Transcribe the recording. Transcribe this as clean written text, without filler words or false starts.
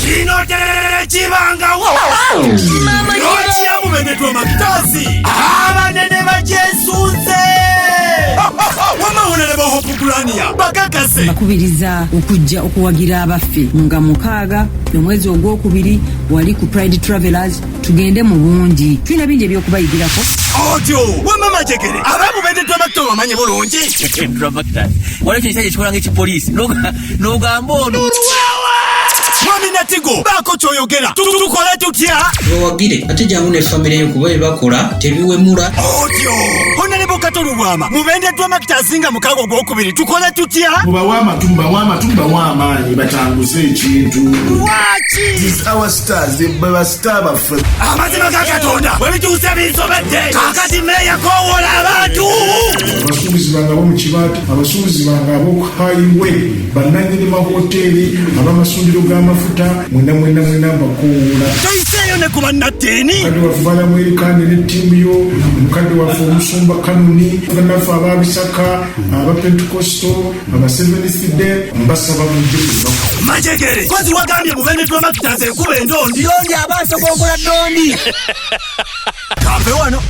Kino tekibangawo. Loogi ya Mubendedwa Makitazi abanene bagyesunze. Wama Honorable Hope Gulania bakakase. Mbakubiriza okujja okuwagira abaffe nga 6 omwezi ogwokubiri wali ku Pride Travelers, tugende mu bungi, tulina bingi ebyokubayigirako. Otyo wama Majegere abamubendeddwa Makita bamanyi bulungi. Waliwo ekisajja ekikola ng'ekipoliisi n'ogamba ono. Mwami Natigo, baako kyoyogera, tukole tutya? Bawagire ate jangu ne famire yo kuba byebakola tebiwemula. Otyo Honorable Kato Lubwama, Mubendeddwa Makita asinga 6 ogwokubiri, tukole tutya? Mubawe amatu, mubawe amatu, mubawe amaanyi batanguze ekintu. Lwaki? These our stars, be bastar baffe. Amazima ga Katonda bwe bituuse binsobedde. Kaakati meeya koowola abantu. Abasuubuzi bange ab'omu Kibaati, abasuubuzi bange ab'oku highway, bannannyini mahoteeri, ab'amasundiro g'amafuta, mwena mwena mwena mbakowoola. Toyiseeyo ne ku bannattiini. Mukadde waffe Balamu Erikande ne ttiimu yo, mukadde waffe omusumba Kanuni, bannaffe ab'Abisaka, aba Pentecostal, aba Seventh Day, mbasaba mujje ku lunaku. Majegere kozi wagambye Mubendeddwa Makitazi ekuba endondi. Dondi aba asobola okola dondi. Kampe wano.